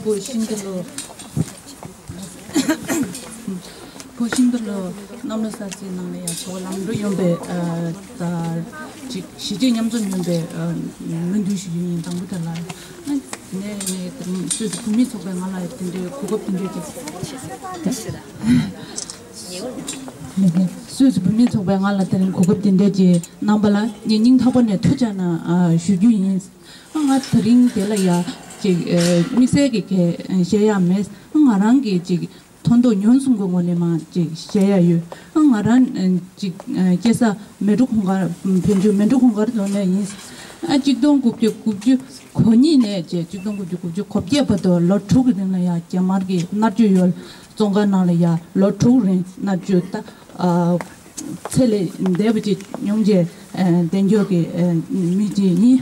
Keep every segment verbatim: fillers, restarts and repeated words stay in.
བོད་ཤིང་རྟ་ལོ། བོད་ཤིང་རྟ་ལོ་གནམ་ལོ་གསར་ཚེས་ནང་ལ་ཡང་ཚོགས་ལམ་འགྲོ་ཡོང་པའི་ཨ་ད་ཅིག་གཞིས་བྱེས་མཉམ་འཛོམས་ཡོང་པའི་ཨ་སྨོན་འདུན་ཞུ་རྒྱུ་ཡིན། དང་པོ་དེ་ལ་ཨ་ནས་ངས་དེ་རིང་སུད་སི་བོད་མིའི་ཚོགས་པའི་ངང་ལ་དེ་འདྲའི་གོ་སྐབས་དེ་འདྲའི་ཅིག་སུད་སི་བོད་མིའི་ཚོགས་པའི་ངང་ལ་དེ་རིང་གོ་སྐབས་དེ་འདྲའི་ཅིག་གནང་པ་ལ་ངས་སྙིང་ཐག་པ་ནས་ཐུགས་རྗེ་ཆེ་ཞུ་རྒྱུ་ཡིན། ང་དེ་རིང་དེ་ལ་ཡ་ཅིག་དམིགས་བསལ་གྱི་གལ་བཤད་ཡ་མེད། ང་རང་གི་ཅིག་མཐོང་རྟོགས་ཉོན་གསུམ་གྱི་ངོས་ནས་མ་ཅིག་བཤད་ཡ་ཡོད། ང་རང་ཅིག་སྐྱེས་ས་མལ་གྲོ་གུང་དཀར། བོད་ལྗོངས་མལ་གྲོ་གུང་དཀར་རྫོང་ནས་ཡིན། ཨ་གཅིག་སྟོང་དགུ་བརྒྱ་དགུ་བཅུ་གོ་གཉིས་ནས་བྱས་གཅིག་སྟོང་དགུ་བརྒྱ་དགུ་བཅུ་གོ་བརྒྱད་བར་དུ་ལོ་དྲུག་གི་རིང་ལ་ཡ་རྒྱ་དམར་གྱི་མནར་གཅོད་ཡོད། བཙོན་ཁང་ནང་ལ་ཡ་ལོ་དྲུག་རིང་མནར་གཅོད་ད་ཨ་ཚད་ལས་འདས་པ་ཅིག་མྱོང་བྱས་ཨ་བདེ་འབྱོར་གྱི་ཨ་མི་ཅིག་ཡིན།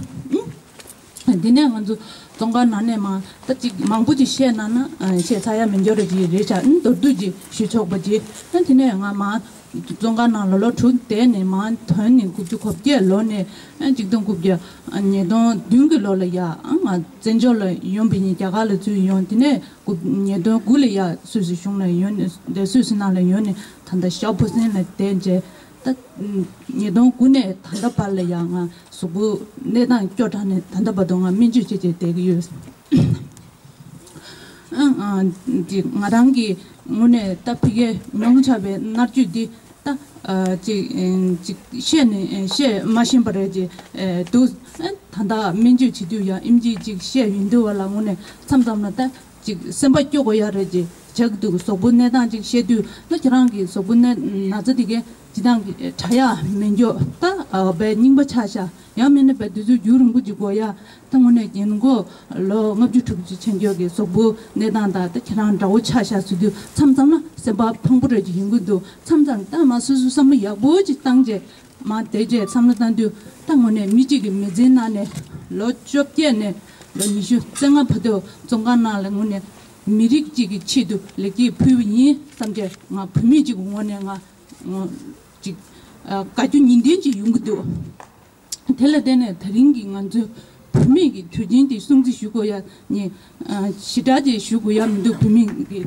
ཨ་འདི་ནས་ང་ཚོ་བཙོན་ཁང་ནང་ནས་མ་ད་ཅིག་མང་པོ་ཅིག་བཤད་གནང་ན་ཨ་བཤད་ཚར་ཡ་མི་འབྱོར་རེད་ཅིག་རེད་ཤག་ཨ་མདོར་བསྡུས་ཅིག་ཞུ་ཆོག་པ་ཅིག་ཨ་དེ་ནས་ང་མ་བཙོན་ཁང་ནང་ལ་ལོ་དྲུག་བསྡད་ནས་མ་ཐོན་ནས་དགུ་བཅུ་གོ་བརྒྱད་ལོ་ནས་ཨ་གཅིག་སྟོང་དགུ་བརྒྱ་ཉིས་སྟོང་བདུན་གྱི་ལོ་ལ་ཡ་ཨ་ང་བཙན་བྱོལ་ལ་ཡོང་པ་ཡིན། རྒྱ་གར་ལ་ཚུར་ཡོང་། དེ་ནས་དགུ་ཉིས་སྟོང་དགུ་ལ་ཡ་སུད་སི་གཞུང་ལ་ཡོང་ནས་དེ་སུད་སི་ནང་ལ་ཡོང་ནས་ད་ལྟ་ཞའོ་ཕུ་སན་ལ་བསྡད་བྱས། ད་ཉིས་སྟོང་དགུ་ནས་ད་ལྟ་བར་ལ་ཡང་ང་གཟུགས་པོ་གནས་སྟངས་སྐྱོ་དྲགས་ནས་ད་ལྟ་བར་དུ་ང་སྨན་བཅོས་བྱས་བྱས་བསྡད་ཀྱི་ཡོད། ཨང་ཨང་། ཅིག་ང་རང་གི་ངོས་ནས་ད་ཕ་གིར་མྱོང་ཆགས་པའི་མནར་གཅོད་འདི་ད་ཨ་ཅིག་ཨ་ཅིག་བཤད་ནས་བཤད་མ་ཤེས་པ་རེད་ཅེས་ཨ་འདུག་ཨ་ད་ལྟ་སྨན་བཅོས་བྱེད་དུས་ཡང་ཨེམ་ཆི་ཅིག་བཤད་ཡོང་དུས་བ་ལ་ངོས་ནས་མཚམས་མཚམས་ལ་ད་ཅིག་སེམས་པ་སྐྱོ་དགོས་ཡ་རེད་ཅེས་བྱ་གི་འདུག་གཟུགས་པོ་གནས་སྟངས་ཅིག་བཤད་དུས་ད་ཁྱེད་རང་གི་གཟུགས་པོ་གནས་ན་ཚ་དེ་གའི་སྤྱི་བཏང་གི་དྲག་ཡ་མེད་མགྱོགས་ད་ཨ་བའི་རྙིང་པ་ཆགས་ཤག་ཡང་མིན་ན་བའི་དུས་ཚོད་རྒྱུན་རིང་པོ་ཅིག་འགོར་ཡ། ད་དངོས་གནས་རྒན་གོག་ལོ་ལྔ་བཅུ་དྲུག་ཅུ་ཕྱིན་མགྱོགས་ཀྱི་གཟུགས་པོ་གནས་སྟངས་དང་ད་ཁྱེད་རང་འདྲ་བོ་ཆགས་ཤག་ཟེར་དུས་མཚམས་མཚམས་ལ་སེམས་པ་ཕངས་པོ་རེ་ཅིག་ཡོང་གི་འདུག་མཚམས་མཚམས་ད་མ་སོ་སོ་བསམ་བློ་ཡག་པོ་ཅིག་བཏང་རྗེས་མ་བསྡད་རྗེས་བསམ་བློ་བཏང་དུས་ད་དངོས་གནས་མི་གཅིག་གི་མི་ཚེའི་ནང་ནས་ལོ་བཅོ་བརྒྱད་ནས་ལོ་ཉི་ཤུ་རྩ་ལྔ་བར་དུ་བཙོན་ཁང་ནང་ལ་དངོས་གནས་མི་རིགས་གཅིག་གི་ཆེད་དུ་ལེགས་སྐྱེས་ཕུལ་བ་ཡིན་བསམ་རྗེས་ང་བུད་མེད་ཅིག་གི་ངོས་ནས་ང་ཅིག་དགའ་སྐྱོ་ཉིན་ལྡན་ཅིག་ཡོང་གི་འདུག་དེ་ལ་བརྟེན་ནས་དེ་རིང་གི་ང་ཚོའི་བུད་མེད་ཀྱི་དུས་ཆེན་དེ་སྲུང་བརྩི་ཞུ་དགོས་ཡ་ནི་ཞེ་དྲག་ཅིག་ཞུ་དགོས་ཡ་མི་འདུག་བུད་མེད་ཀྱི་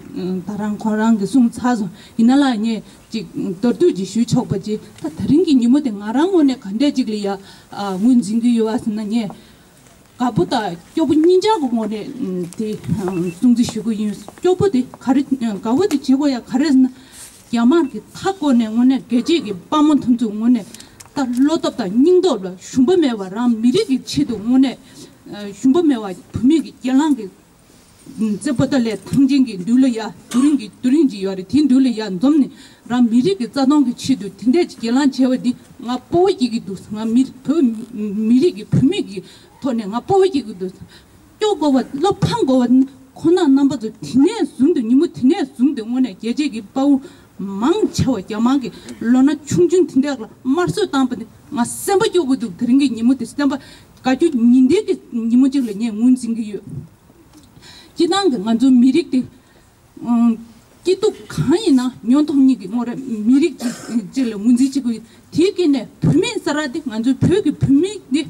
ད་རང་ཁོ་རང་གི་གསུངས་ཚར་སོང་། ཡིན་ན་ལ་ངས་ཅིག་མདོར་བསྡུས་ཅིག་ཞུ་ཆོག་པ་ཅིག་ད་དེ་རིང་གི་ཉིན་མོ་དེ་ང་རང་ངོས་ནས་ག་འདྲས་ཅིག་ལ་ཡ་ངོས་འཛིན་གྱི་ཡོད་པ་ཟེར་ན་ངས་དགའ་པོ་དང་སྐྱོ་པོ་གཉིས་ཆར་གྱི་ངོས་ནས་དེ་སྲུང་བརྩི་ཞུ་གི་ཡིན། སྐྱོ་པོ་དེ་ག་རེ་དགའ་པོ་དེ་བྱེད་དགོས་ཡ་ག་རེ་ཟེར་ན་རྒྱ་དམར་གྱི་མཐའ་བསྐོར་ནས་དངོས་གནས་རྒྱལ་གཅེས་ཀྱི་དཔའ་མོ་དེ་ཚོ་དངོས་གནས་ད་བློ་སྟོབས་དང་སྙིང་སྟོབས་ལ་ཞུམ་པ་མེད་པ་རང་མི་རིགས་ཀྱི་ཆེད་དུ་དངོས་གནས་ཞུམ་པ་མེད་པ་བུད་མེད་ཀྱི་སྒེར་ལངས་ཀྱི་བཙན་པོ་ཏཱ་ལའི་ཐང་ཆེན་གྱི་མདུན་ལ་ཡ་དུས་རིང་གི་དུས་རིང་ཅིག་ཡོད་རེད། དེའི་མདུན་ལ་ཡ་འཛོམས་ནས་རང་མི་རིགས་ཀྱི་རྩ་དོན་གྱི་ཆེད་དུ་དེ་འདྲས་ཀྱི་སྒེར་ལངས་བྱས་པ་འདི་ང་སྤོ་བོ་སྐྱེ་གི་འདུག་ང་མི་བོད་མི་རིགས་ཀྱི་བུད་མེད་ཀྱི་ཐོག་ནས་ང་སྤོ་བོ་སྐྱེ་གི་འདུག་སྐྱོ་དགོས་པ་བློ་ཕམ་དགོས་པ་ཁོང་རྣམ་པ་ཚོ་དེ་ནས་བཟུང་སྟེ་ཉིན་མོ་དེ་ནས་བཟུང་སྟེ་དངོས་གནས་རྒྱལ་གཅེས་ཀྱི་དཔའ་བོ་མང་ཆེ་བ་རྒྱ་དམར་གྱི་ལོ་ན་ཆུང་ཆུང་དེ་འདྲ་ལ་དམར་གསོད་བཏང་པ་དེ་ང་སེམས་པ་སྐྱོ་གི་འདུག་དེ་རིང་གི་ཉིན་མོ་དེ་སེམས་པ་དགའ་སྐྱོ་ཉིན་ལྡན་གྱི་ཉིན་མོ་གཅིག་ལ་ངས་ངོས་འཛིན་གྱི་ཡོད། སྤྱིར་བཏང་གི་ང་ཚོའི་མི་རིགས་དེ་སྐྱིད་སྡུག་གང་ཡིན་ན་ཉོན་མཐོང་གཉིས་ཀྱི་ངོ་རེ་མི་རིགས་གཅིག་གཅིག་ལ་ངོས་འཛིན་བྱེད་དགོས། དེའི་སྐྱེ་གནས་བུད་མེད་ས་ར་དེ་ང་ཚོའི་བོད་ཀྱི་བུད་མེད་དེ་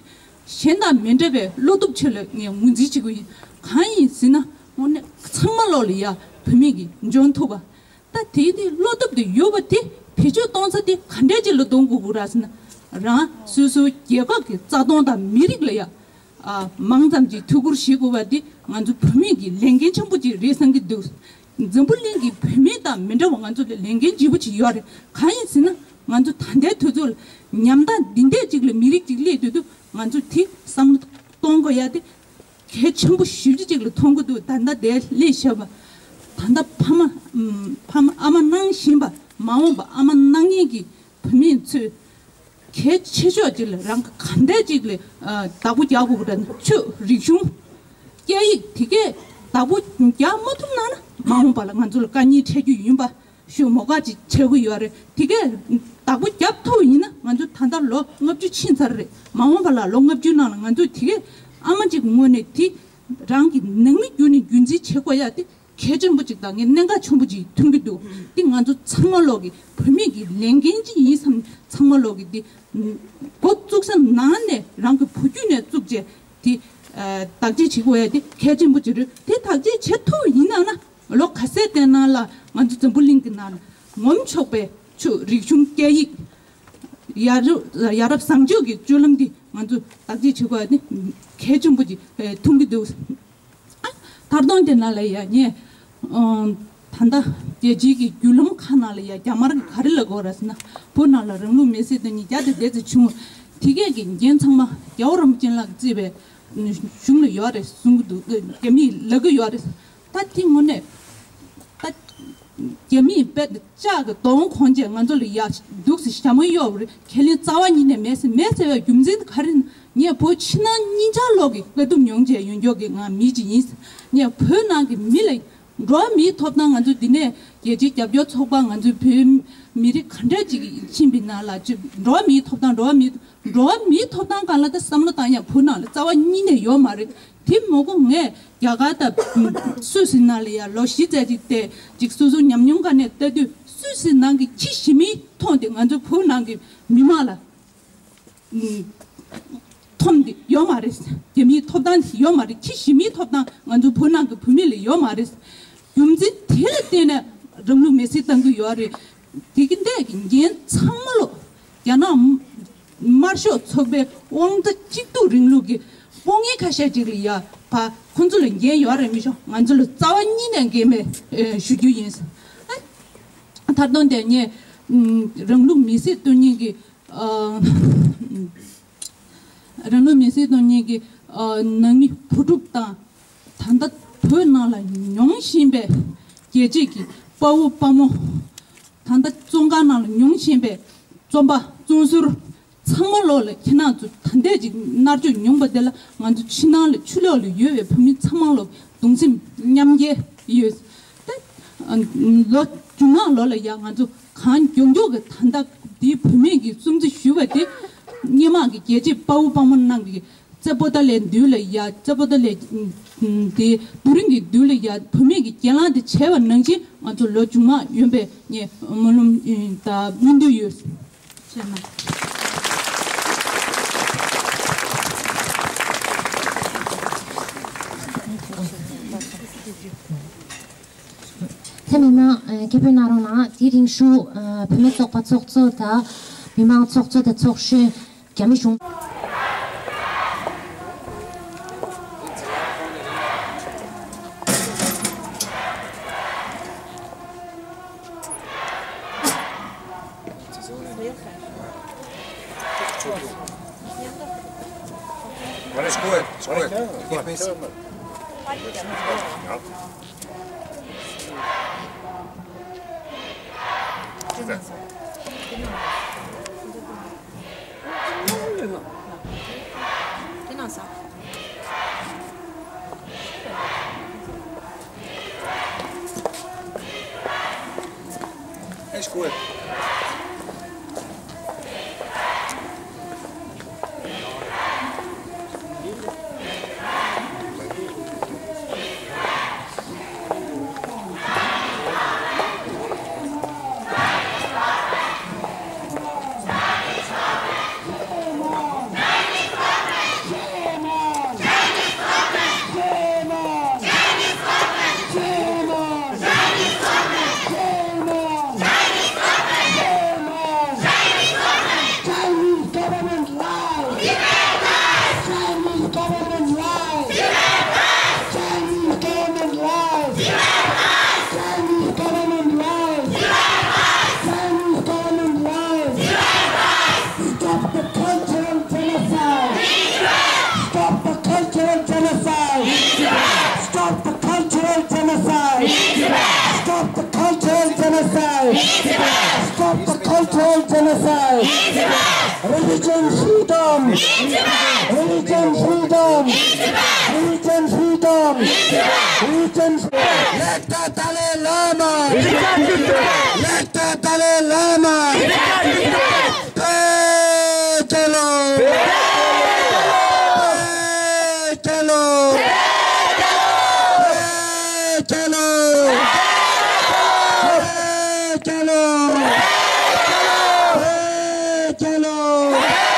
གཞན་དང་མི་འདྲ་བའི་བློ་སྟོབས་ཆེ་ལ་ངས་ངོས་འཛིན་བྱེད་དགོས་ཡིན། གང་ཡིན་ཟེར་ན་དངོས་གནས་ཚང་མ་ལོག་ལ་ཡ་བུད་མེད་ཀྱིས་འཇོན་ཐུབ་པ། ད་དེའི་དེ་བློ་སྟོབས་དེ་ཡོད་པ་དེ་བེད་སྤྱོད་གཏོང་ས་དེ་ག་འདྲས་ཅིག་ལ་གཏོང་དགོས་ཀྱི་རེད་ཟེར་ན་རང་སོ་སོའི་རྒྱལ་ཁབ་ཀྱི་རྩ་དོན་དང་མི་རིགས་ལ་ཡ། ཨ་མང་ཙམ་གྱིས་ཐུགས་ཁུར་བཞེས་དགོས་པ་འདི་ང་ཚོ་བུད་མེད་ཀྱི་ལས་འགན་ཆེན་པོ་ཅིག་རེད་བསམ་གྱི་འདུག་འཛམ་བུ་གླིང་གི་བུད་མེད་དང་མི་འདྲ་བ་ང་ཚོ་ལ་ལས་འགན་ལྗིད་པོ་ཅིག་ཡོད་རེད། གང་ཡིན་ཟེར་ན་ང་ཚོ་ད་ལྟའི་དུས་ཚོད་ལ་ཉམ་ཐག་འདི་འདྲས་ཅིག་ལ་མི་རིགས་ཅིག་སླེབས་དུས་དུས་ང་ཚོ་དེ་བསམ་བློ་གཏོང་དགོས་ཡ་དེ་གལ་ཆེན་པོ་ཞེ་པོ་ཅིག་ལ་མཐོང་གི་འདུག་ད་ལྟ་དེ་སླེབས་བཞག་པ་ད་ལྟ་ཕ་མ་ཕ་མ་ཨ་མ་གནང་བཞིན་པ་མ་འོངས་པ་ཨ་མ་གནང་མཁན་གྱི་བུད་མེད་ཚོས། གལ་ཆེ་ཤོས་ཅིག་ལ་རང་གི་ག་འདྲས་ཅིག་ལ་ཨ་བདག་པོ་རྒྱག་དགོས་ཀྱི་རེད། ཆོས་རིག་གཞུང་སྐད་ཡིག་དེ་གས་བདག་པོ་རྒྱག་མ་ཐུབ་ན་ན་མ་འོངས་པ་ལ་ང་ཚོ་ལ་དཀའ་ངལ་འཕྲད་རྒྱུ་ཡིན་པ་ཞུ་མོ་ག་ཅིག་བྱེད་དགོས་ཡོད་རེད། དེ་གས་བདག་པོ་རྒྱབ་ཐུབ་ཡིན་ན་ང་ཚོ་ད་ལྟ་ལོ་ལྔ་བཅུ་ཕྱིན་ཚར་རེད། མ་འོངས་པ་ལ་ལོ་ལྔ་བཅུ་ནང་ལ་ང་ཚོས་དེ་གས་ཨ་མ་ཅིག་ངོས་ནས་དེ་རང་གི་ནང་མི་བརྒྱུད་ནས་རྒྱུན་འཛིན་བྱེད་དགོས་ཡ་དེ། གལ་ཆེན་པོ་ཅིག་དང་ངས་གནད་འགག་ཆེན་པོ་ཅིག་མཐོང་གི་འདུག་འདི་ང་ཚོ་ཚང་མ་ལོག་གི་བུད་མེད་ཀྱི་ལས་འགན་ཅིག་ཡིན་བསམ། ཚང་མ་ལོག་གི་འདི་འགོ་བཙུགས་ས་ནང་ནས་རང་གི་བུ་རྒྱུད་ནས་བཙུགས་རྗེས་ དེ་ཨ་བདག་གཅེས་བྱེད་དགོས་ཡ་དེ་གལ་ཆེན་པོ་ཅིག་རེད། དེ་བདག་གཅེས་བྱེད་ཐུབ་ཡིན་ན་ན་ལོ་ག་ཚད་བསྟན་ན་ལ་ང་ཚོ་འཛམ་བུ་གླིང་གི་ནང་ངོམ་ཆོག་པའི་ཆོས་རིག་གཞུང་སྐད་ཡིག་ཡ་རབས་ཡ་རབས་བཟང་སྤྱོད་ཀྱི་སྤྱོད་ལམ་འདི་ང་ཚོ་བདག་གཅེས་བྱེད་དགོས་ཡ་དེ་གལ་ཆེན་པོ་ཅིག་ཨ་མཐོང་གི་འདུག་ཨ་མཐར་དོན་དེ་ན་ལ་ཡ་ངས་ཨང་ད་ལྟ་རྒྱལ་སྤྱིའི་གི་བརྒྱུད་ལམ་ཁག་ནང་ལ་ཡ་རྒྱ་དམར་གྱི་ག་རེ་ལབ་དགོས་རེད་ཟེར་ན། བོད་ནང་ལ་རང་ལུགས་མི་སེར་དོན་གཉེར་བརྒྱ་དང་བརྒྱད་ཙམ་བྱུང་བ་དེ་གས་ཀྱི་འགན་ཚང་མ་རྒྱལ་བ་རིན་པོ་ཆེ་ལགས་གཙོས་པའི་གཞུང་ལ་ཡོད་རེད་གསུང་གི་འདུག་རྒྱ་མིས་ལབ་གི་ཡོད་རེད། ད་དེ་དངོས་གནས་ད་རྒྱ་མིས་དཔེ་ལྕགས་ཀྱི་རྡོ་སྒང་གོན་བྱས་ང་ཚོ་ལ་ཡ་འདུག་སེ་ཞྭ་མོ་གཡོག་རེད། ཁས་ལེན་རྩ་བ་ཉིད་ནས་མེད་ཟེར་མེད་ཟེར་བའི་རྒྱུ་མཚན་དེ་ག་རེ་ཡིན། ངས་བོད་ཕྱི་ནང་གཉིས་ཆར་ལོག་གི་དཀའ་སྡུག་མྱོང་བྱས་ཡོང་མགྱོགས་ཀྱི་ང་མི་གཅིག་ཡིན། ངས་བོད་ནང་གི་མི་ལ་འགྲོ་བ་མིའི་ཐོབ་ཐང་ང་ཚོ་འདི་ནས་རྒྱལ་སྤྱིའི་རྒྱབ་སྐྱོར་ཚོགས་པ་ང་ཚོའི་བོད་མི་རིགས་ག་འདྲ་ཅིག་ཕྱིན་པའི་ནང་ལ་ཅིག་འགྲོ་བ་མིའི་ཐོབ་ཐང་འགྲོ་བ་མིའི་འགྲོ་བ་མིའི་ཐོབ་ཐང་སྒང་ལ་ད་བསམ་བློ་བཏང་ཡ་བོད་ནང་ལ་རྩ་བ་ཉིད་ནས་ཡོད་མ་རེད། དེ་མ་གོ་ངས་རྒྱ་གར་དང་སུད་སི་ནང་ལ་ཡ་ལོ་བཞི་ཙམ་ཅིག་བསྡད་ཅིག་སོ་སོའི་ཉམས་མྱོང་སྒང་ནས་ལྟ་དུས་སུད་སི་ནང་གི་ཁྱི་ཞི་མིའི་མཐོང་དེ་ང་ཚོ་བོད་ནང་གི་མི་མང་ལ་མཐོང་དེ་ཡོད་མ་རེད། རྒྱ་མིའི་ཐོབ་ཐང་ཡོད་མ་རེད། ཁྱི་ཞི་མིའི་ཐོབ་ཐང་ང་ཚོ་བོད་ནང་གི་བུད་མེད་ལ་ཡོད་མ་རེད། རྒྱུ་མཚན་དེ་ལ་བརྟེན་ནས་རང་ལུགས་མི་སེར་བཏང་གི་ཡོད་རེད། དེ་གི་འདས་ཀྱི་འགན་ཚང་མ་ལོ་རྒྱ་ནག་དམར་ཤོག་ཚོགས་པའི་དབང་ཆ་གཅིག་སྡུད་རིང་ལུགས་ཀྱི་དཔང་ཡིག་ཁ་ཤས་ཅིག་ལ་ཡ་ཕ་ཁོང་ཚོ་ལ་འགན་ཡོད་རེད་མི་ཤོག་ང་ཚོ་ལ་རྩ་བ་ཉིད་ནས་འགན་མེད་ཞུ་རྒྱུ་ཡིན། མཐར་དོན་དེ་ངས་རང་ལུགས་མི་སེར་དོན་གཉེར་གྱི་རང་ལུགས་མི་སེར་དོན་གཉེར་གྱི་ནང་མི་བུ་ཕྲུག་དང་ད་ལྟ་བོད་ནང་ལ་མྱོང་བཞིན་པའི་རྒྱལ་གཅེས་ཀྱི་དཔའ་བོ་དཔའ་མོ། ད་ལྟ་བཙོན་ཁང་ནང་ལ་མྱོང་བཞིན་པའི་བཙོན་པ་བཙོན་ཟུར་ཚང་མ་ལོག་ལ་ཁྱེད་རང་ཚོ་ད་ལྟའི་ཅིག་མནར་གཅོད་མྱོང་བ་དེ་ལ་ང་ཚོ་ཕྱི་ནང་ལ་ཕྱི་ལོགས་ལ་ཡོད་པའི་བོད་མི་ཚང་མ་ལོག་གདུང་སེམས་མཉམ་སྐྱེད་ཡོད། ད་ལོ་རྒྱུས་མང་ལོག་ལ་ཡ་ང་ཚོ་གང་མགྱོགས་མགྱོགས་ཀྱི་ད་ལྟ་འདིའི་བུད་མེད་ཀྱི་སྲུང་བརྩི་ཞུ་བ་དེ་སྔོན་མ་གི་རྒྱལ་གཅེས་དཔའ་བོ་དཔའ་མོ་རྣམས་ཀྱི་རྩེ་པོ་ཏཱ་ལའི་མདུན་ལ་ཡ་རྩེ་པོ་ཏཱ་ལའི་དེ་དུས་རིང་གི་མདུན་ལ་ཡ་བུད་མེད་ཀྱི་གྱེན་ལངས་དེ་བྱས་པ་ནང་བཞིན་ང་ཚོ་ལོ་རྒྱུས་མང་ཡོད་པའི་ངས་སྨོན་ལམ་དང་སྨོན་འདུན་ཡོད། ཆེ་ན། དེ་མིན་ན་སྐད་འབོད་གནང་རོགས་གནང་། དེའི་རིང་ཤུགས་བུད་མེད་ཚོགས་པ་ཚོགས་གཙོ་དང་མི་མང་ཚོགས་གཙོ་དང་ཚོགས་གཞོན། རྒྱ་མི་གཞུང་Chinese government lies! Chinese government lies! Chinese government lies! Chinese government lies! Chinese government lies! Stop the cultural genocide! Stop the cultural genocide! Stop the cultural genocide! Stop the cultural genocide! Stop the cultural genocide! Religion freedom! Religion freedom! Religion freedom! Religion freedom! Let the Dalai Lama! Let the Dalai Lama! Hey, chalo! Hey, chalo! Hey, chalo! Hey, chalo! Hey, chalo! Hey,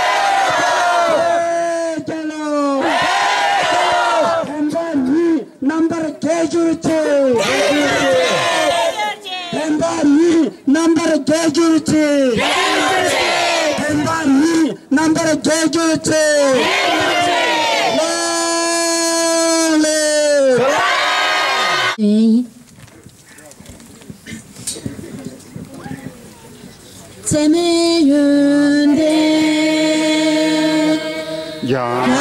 chalo! རྣམ་པར་རྒྱལ་གྱུར་ཅིག། བདེན་པ་མིན་རྣམ་པར་རྒྱལ་གྱུར་ཅིག། ལོངས་ལེན། ཚད་མེད་ཡོན་ཏན། ཡང་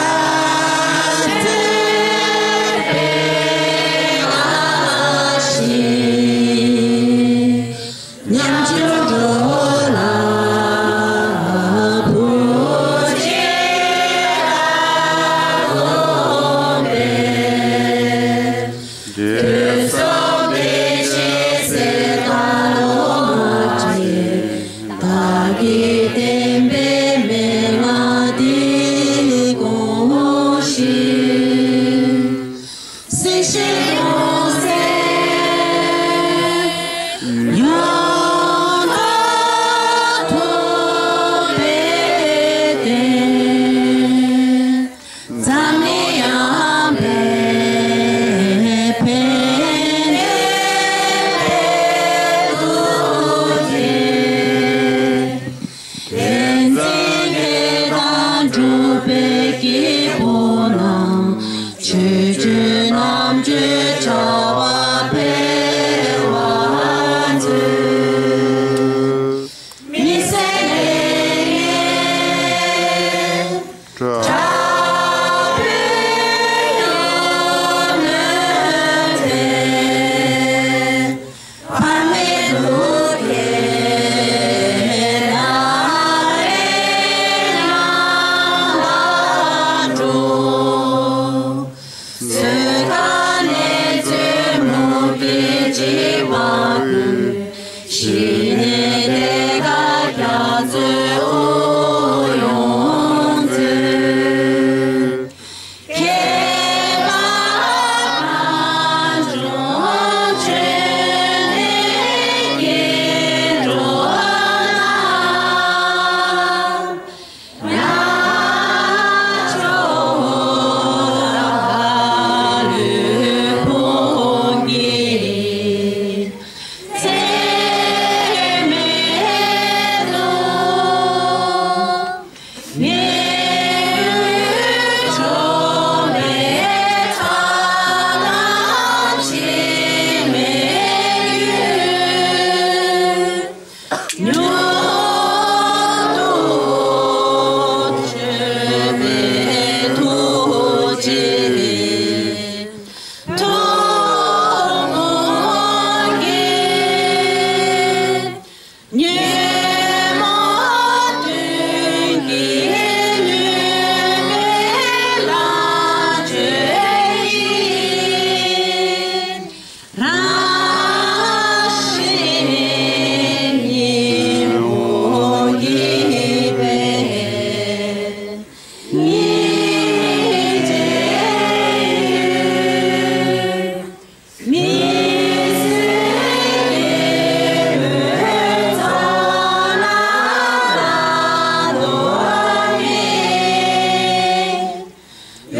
ཉམས་སུ་འགྲོ་ལ་བུ་ཆེ་ལ་གོམས་པས། དུས་གསུམ་བདེ་གཤེགས་སྲས་དང་སློབ་མ་ཆེ། བདག་གིས་བསྟན་པའི་མན་ངག་འདི་དགོངས་ཤིག། སྲིད་ཞིའི་རླུང་སེམས་ཡོངས་རྫོགས་ཐུབ་པའི་བསྟན། འཛམ་གླིང་ཡངས་པའི་ཕན་བདེའི་ཐུགས་རྗེ། བསྟན་འཛིན་བདེ་ཐང་གྲུབ་པའི་སྐྱེས་བུ་རྣམས། ཆོས་སྤྱོད་རྣམ་དཔྱོད་བྱ་བ་འཕེལ་བར་མཛོད། མི་ཟད་ལེགས་བཤད་དྲག་པོའི་ཡུལ་ནུས་པས། ཕ་མེས་ལུག་གི་ནགས་རའི་ནང་ལ་འགྲོ། ཚོད་ལྟ་ནས་བཙུན་མོ་གི་བྱིས་པ་ཀུན། ཤི་ནས་དེ་ཀ་རྒྱ་མཚོའི་དབུགས་དབྱུང་མཛོད། ཁྱད་པར་གངས་ལྗོངས་ཆོས་གླིང་སྐྱེ་འགྲོ་རྣམས། ང་ཚོ་ལུས་ཕུང་གི་ཚད་མེད་དུ། ཉེ་བའི་འགྲོ་བའི་ཐབས་ལམ་ཕྱིར་མི་འགྱུར། མྱུར་དུ་ཆོད་པའི་ཐུགས་རྗེ་ཐུགས་དགོངས་ཀྱིས། ཉོན་མོངས་གདོན་གྱིས་མྱོས་པའི་ལམ་ཆོས་ཀྱི། རང་བཞིན་ཉིད་འོད་ཀྱི་དཔལ། ཉིད་དེ་ཡུལ། མི་ཟད་སྐྱེ་བོའི་ཚོགས་རྣམས་ལ་གཏོར་མའི་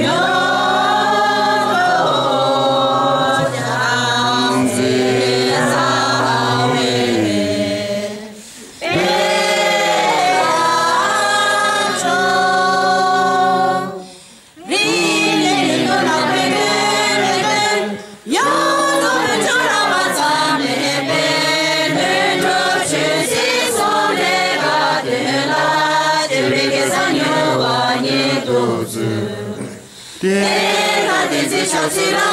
ཡོངས་རྫོགས་ཕྱག་འཚལ་ལ་སོགས་པའི་དཔལ་ལ་སྤྱོད། རིང་ནས་རིང་དུ་བརྣག་པའི་དོན་མེད་དོན། ཡོངས་རྫོགས་ལྷུན་གྱིས་རློབ་པ་ཙམ་ལས་པའི་ལྷུན་གྲུབ་ཆོས་སྲིད་གསུམ་ལས་འགལ་དོན་ལ་སྤྱོད་པའི་སྐལ་བཟང་མྱུར་བ་ཉིད་དུ་བཙུན། དེ་ལྟར་བསྟན་འཛིན་ཕྱག་འཚལ་ལ་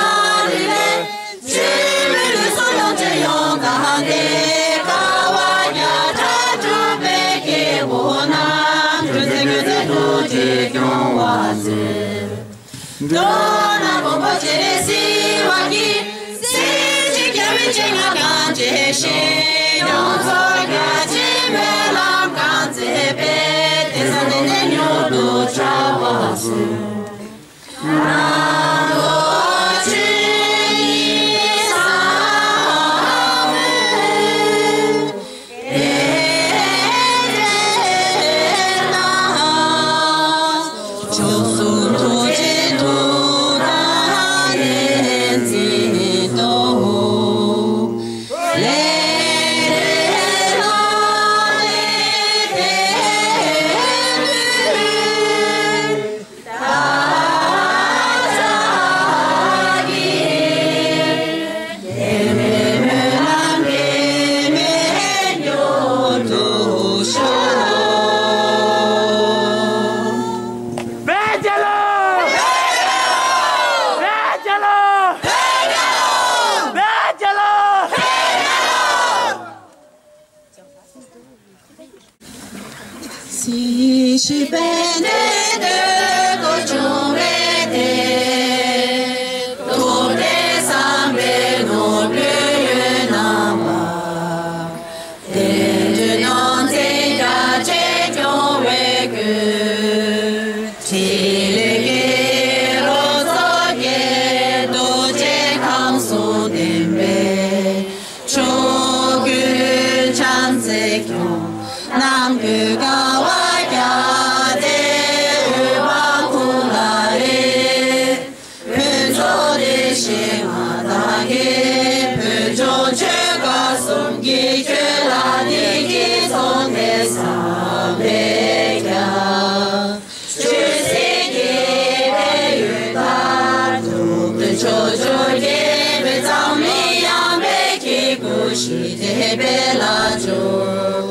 རིགས་ལས། འཆི་མེད་ལུས་སྲོག་ཡོངས་བཅད་ཡོངས་བདག་སྟེ། དཀའ་བ་བརྒྱ་ཕྲག་སྒྲུབ་པའི་སྐྱེས་བུ་རྣམས། སྤྲུལ་མཛད་མྱུར་མཛད་ཐུགས་རྗེས་སྐྱོང་བར་མཛོད། མདོར་ན་མགོན་པོ་སྤྱན་རས་གཟིགས་དབང་གིས། སྲིད་ཞིའི་རྒྱལ་བའི་སྤྱན་སྔར་གང་མཇལ་ཞིང་། ཡོངས་རྫོགས་རྒྱ་ཆེའི་སྨོན་ལམ་གང་མཛད་པའི། དེ་ཚེ་དེ་ནས་མྱུར་དུ་བྱ་བ་གསུམ། སྲིད་པའི་གནས་དུ་འགྲོ་བྱུང་བའི་དེ། ཐུབ་བསྟན་བསམ་པའི་ནོར་བུའི་ཡོན་རྣམ་པ། བསྟན་འགྲོའི་ནོར་འཛིན་རྒྱ་ཆེར་སྐྱོང་བའི་སྐུ། ཕྲིན་ལས་ཀྱི་རོལ་མཚོ་རྒྱས། རྡོ་རྗེ་ཁམས་གསུམ་ལྡན་པའི་ཆོས་སྐུ་ཕྱག་འཚལ་སྐྱོང་། ནམ་མཁའི་ཀ་བ་བརྒྱ་སྟེ། འོད་དཔག་ཀུན་ལ་རེག། ཕུན་ཚོགས་དེ་བཞིན་མངའ་བདག་གིས། ཕུན་ཚོགས་ཆོས་སྐལ་གསུམ་གྱིས། ཁྱོད་ལ་བདེ་སྐྱིད་ཚོགས་བདེ་བསམ་པས་ཀྱང་། ཆོས་སྲིད་ཀྱི་ཕན་ཡོན་དང་། ཐུབ་བསྟན་ཕྱོགས་བཅུར་རྒྱས་པའི། གཙང་མའི་དབྱངས་འབར་གྱི་སྐུ། ཞི་བདེའི་དཔལ་ལ་འབྱོར།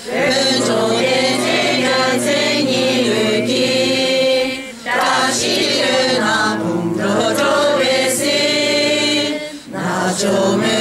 ཕུན་ཚོགས་བདེ་ཆེན་རྒྱལ་མཚན་ཉི་འོད་ཀྱིས། བཀྲ་ཤིས་སྤྲོ་ན་འབུམ་འགྲོ་སྤྲོ་བས་བསུ། ན་ཆོ་མེ་